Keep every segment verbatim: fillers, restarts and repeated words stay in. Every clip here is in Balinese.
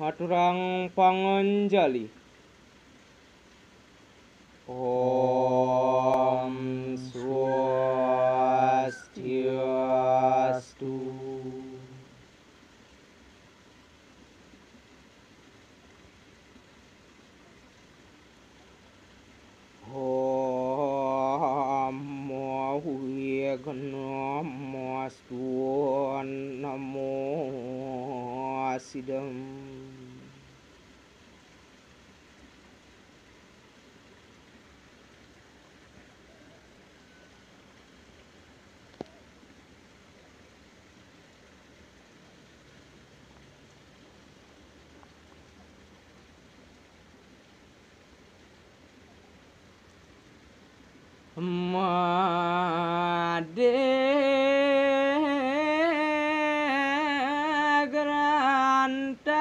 Aturang panganjali. Om Swastiastu. Om Wighnamastu Namo Siddham. Madé grantang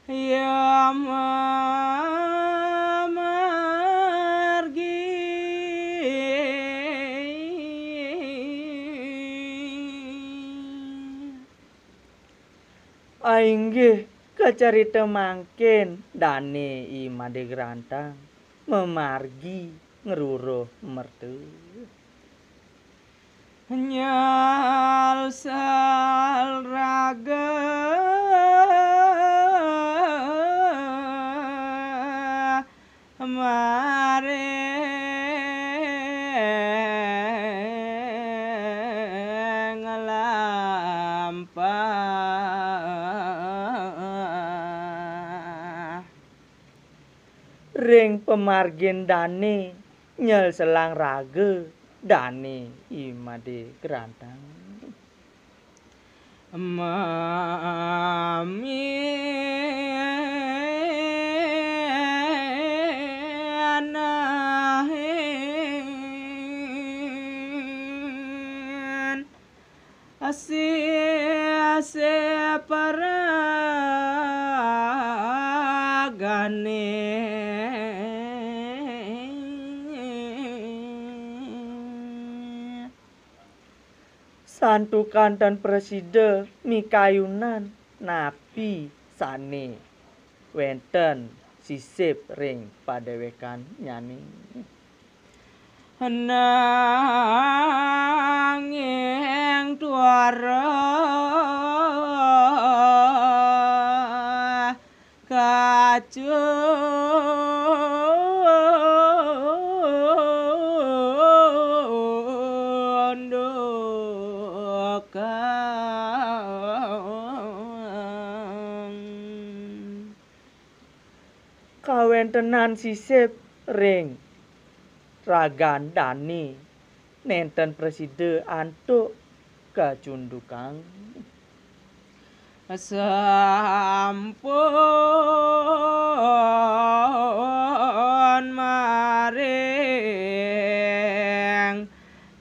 ya mamargi. Ainggih, kacarita mangkin dané I Madé Grantang mamargi ngruruh merta. Nyelsel raga maring lampah. Ring pamargin dané nyelselang raga dané I Madé Grantang. Mamin asih separagané. Santukan tan prasida mikayunan napi sané wénten sisip ring padéwékannyané. Nanging tuara kacundukang. Kawéntenan sisip ring ragan dané nénten prasida antuk kacundukang. Sampun maring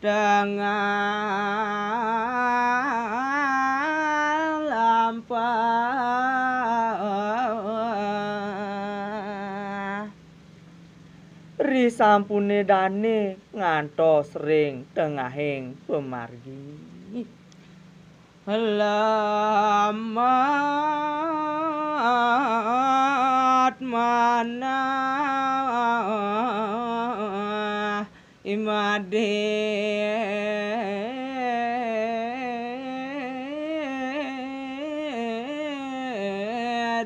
tengah lampah. Risampuné dané ngantos ring tengahing pamargi. Lamat manah I Madé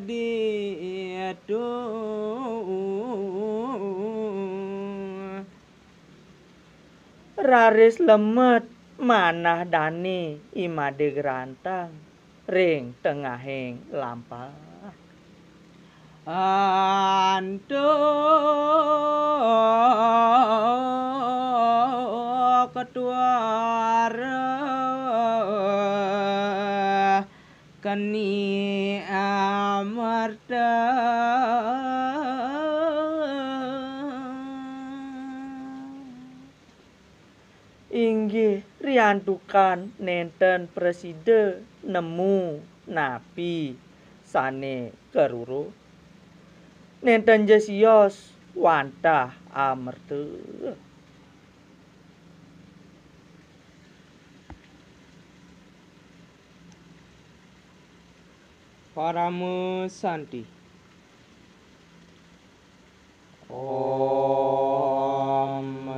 ditu. Raris lemet manah dané I Madé Grantang ring tengahing lampah. Antuk tuara keni amarta. Inggih, riantukan nénten prasida nemu napi sané karuruh, nénten ja sios wantah amerta. Param Santi. Om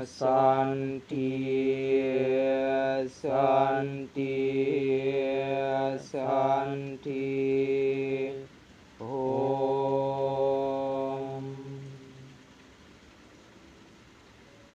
Santi, Santi, Santi.